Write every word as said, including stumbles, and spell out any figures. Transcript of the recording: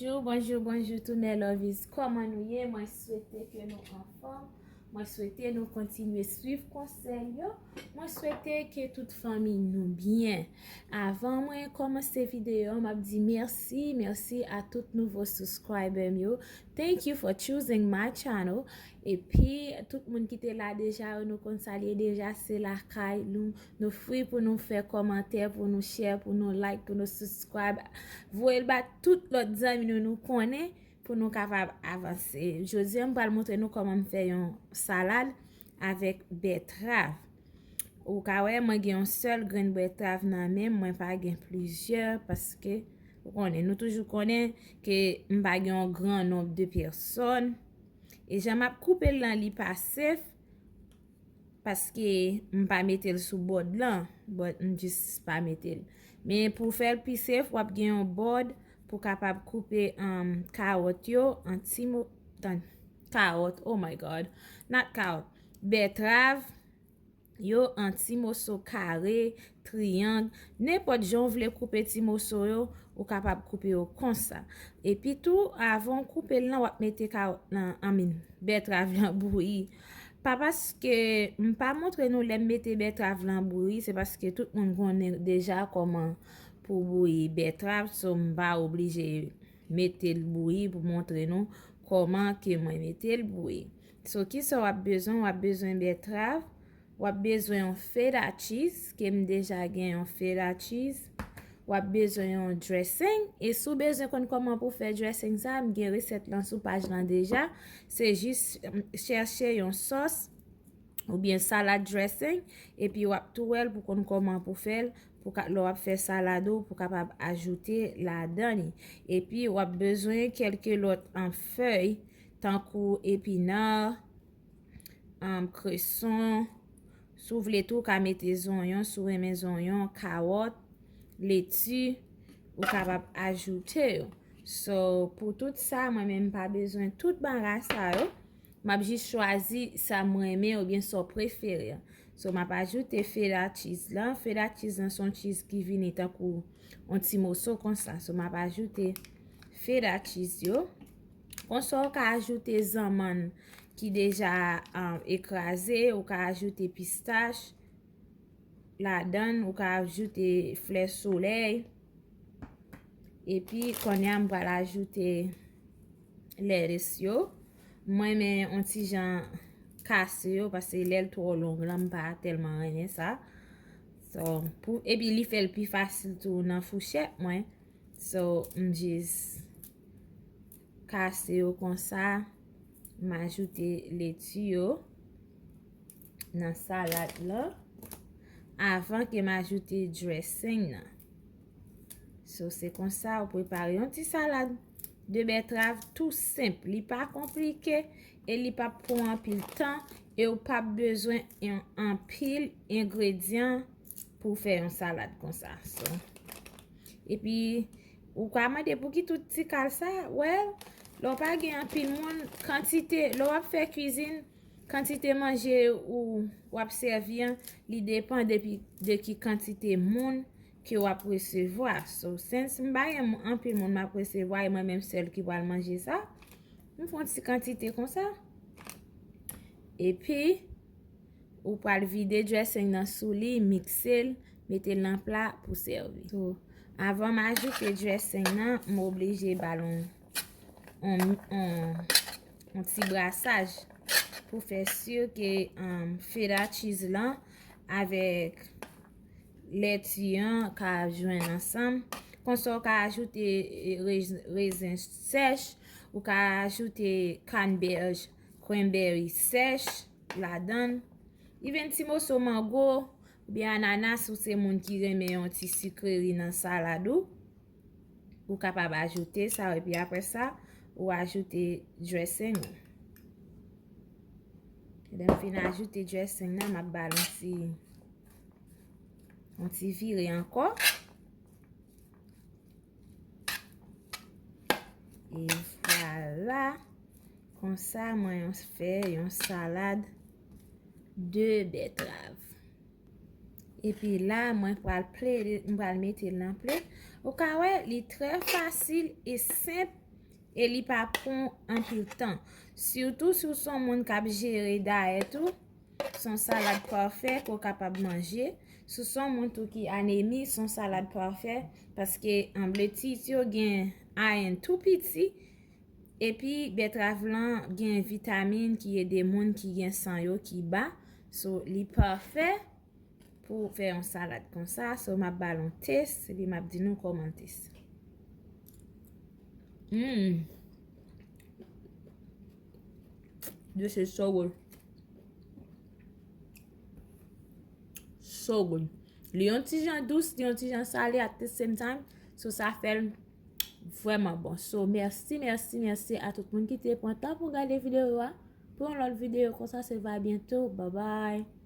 Bonjou, bonjou, bonjou tou mes lovies. Kòman nou ye? Mwen swete ke nou anfòm. Mwen swete nou kontinye swiv konsèy yo. Mwen swete ke tout fanmi nou byen. Avan mwen kòmanse videyo, m ap di mèsi, mèsi a tout nouvo subscriber m yo. Thank you for choosing my channel. Epi, tout moun ki te la deja yo, nou konn sa l ye deja, se lakay nou. Nou free pou nou fè kòmantè, pou nou share, pou nou like, pou nou subscribe. Voye l ba tout lòt zanmi nou, nou konnen, pou nou kapab avanse. Jodi a, m pral montre nou kòman m fè yon salad avèk bètrav. Ou ka wè, mwen gen yon sèl grenn bètrav nan men m, mwen pa gen plizyè, paske, ou konnen, nou toujou konnen ke m pa gen yon gran nonb de pèsòn. E jan m ap koupe l lan, li pa safe, paske m pa mete l sou bòd lan, but m jis pa mete l. Men pou fè l pi safe, w ap gen yon bòd pou kapab koupe, um, kawòt yo an ti mo-, tan-, kawòt, oh my God, not kawòt, bètrav yo an ti moso kare, triyang, nenpòt jan w vle koupe ti moso yo, ou kapab koupe yo konsa. Epi tou, avan w koupe l lan, w ap mete kawòt lan, I mean, bètrav lan bouyi. Pa paske m pa montre nou lè m mete bètrav lan bouyi, se paske tout moun konnen deja kòman pou bouyi bètrav, so m pa oblije mete l bouyi pou montre nou kòman ke mwen mete l bouyi. So, kisa w ap bezwen? W ap bezwen bètrav, w ap bezwen yon feta cheese, ke m deja gen yon feta cheese. W ap bezwen yon dressing, e si w bezwen konn kòman pou fè dressing sa, m gen resèt lan sou paj lan deja. Se jis, mm, chèche yon sòs oubyen salad dressing, epi w ap tou wè l pou konn kòman pou fè l, pou ka, lè w ap fè salad ou, pou kapab ajoute ladan li. Epi w ap bezwen kèlke lòt, um, fèy, tankou epina, um, kreson. Si w vle tou, w ka mete zonyon, si w renmen zonyon, kawòt, leti, ou kapab ajoute yo. So, pou tout sa, mwen menm m pa bezwen tout bagay sa yo. M ap jis chwazi sa m renmen oubyen sa w prefere. So, m ap ajoute feta cheese lan. Feta cheese lan se yon cheese ki vini tankou yon ti moso konsa. So, m ap ajoute feta cheese yo. Konsa, w ka ajoute zanmann ki deja, um, ekraze, ou ka ajoute pistach ladan, ou ka ajoute flè solèy. Epi, kounye a, m pral ajoute lètis yo. Mwen renmen yon ti jan kase yo, paske lè l twò long lan, m pa tèlman renmen sa. So, pou, epi li fè l pi fasil tou nan fouchèt mwen. So, m jis kase yo konsa. M ajoute leti yo nan salad lan avan ke m ajoute dressing nan. So, se konsa ou prepare yon ti salad de bètrav tou senp. Li pa konplike e li p ap pran anpil tan e ou p ap bezwen yon anpil engredyan pou fè yon salad konsa. So, epi, ou ka mande pouki tout ti kal sa? Well, lè w pa gen anpil moun, kantite, lè w ap fè kwizin, kantite manje ou w ap sèvi an, li depann depi de ki kantite moun ke w ap resevwa. So, since m pa gen anpil moun m ap resevwa, e mwen menm sèl ki pral manje sa, m fè yon ti kantite konsa. Epi, ou pral vide dressing nan sou li, mikse l, mete l nan pla pou sèvi. So, avan m ajoute dressing nan, m oblije ba l yon, yon, yon, yon ti brasaj pou fè si ke, um, feta cheese lan avèk leti an ka jwenn ansanm. Konsa, ou ka ajoute, eh, rez-, rezen sèch, ou ka ajoute cranberry, cranberry sèch ladan l. Even ti moso mango oubyen anana, si w se moun ki renmen yon ti sikreri nan salad ou, ou kapab ajoute sa, epi apre sa, ou ajoute dressing ou. Lè m fin ajoute dressing nan, m ap ba l yon ti, yon ti vire ankò. E vwala. Konsa, mwen fè yon salad de bètrav. Epi la, mwen pral plede, m pral mete l nan plate. Ou ka wè, li trè fasil e senp E li pa pran anpil tan. Sitou si w se yon moun k ap jere dayèt ou, se yon salad pafè ke w kapab manje. Si w se yon moun tou ki anemi, se yon salad pafè, paske anble tit yo gen ayen tou piti, epi bètrav lan gen vitamin ki ede moun ki gen san yo ki ba. So, li pafè pou fè yon salad konsa. So, m ap ba l yon test, epi m ap di nou kòman l test. Mm. This is so good. So good. Li yon ti jan dous, li yon ti jan sale at the same time. So, sa fè l vrèman bon. So, mèsi, mèsi, mèsi a tout moun ki te pran tan pou gade videyo a. Pou yon lòt videyo konsa, se va byento. Bye bye.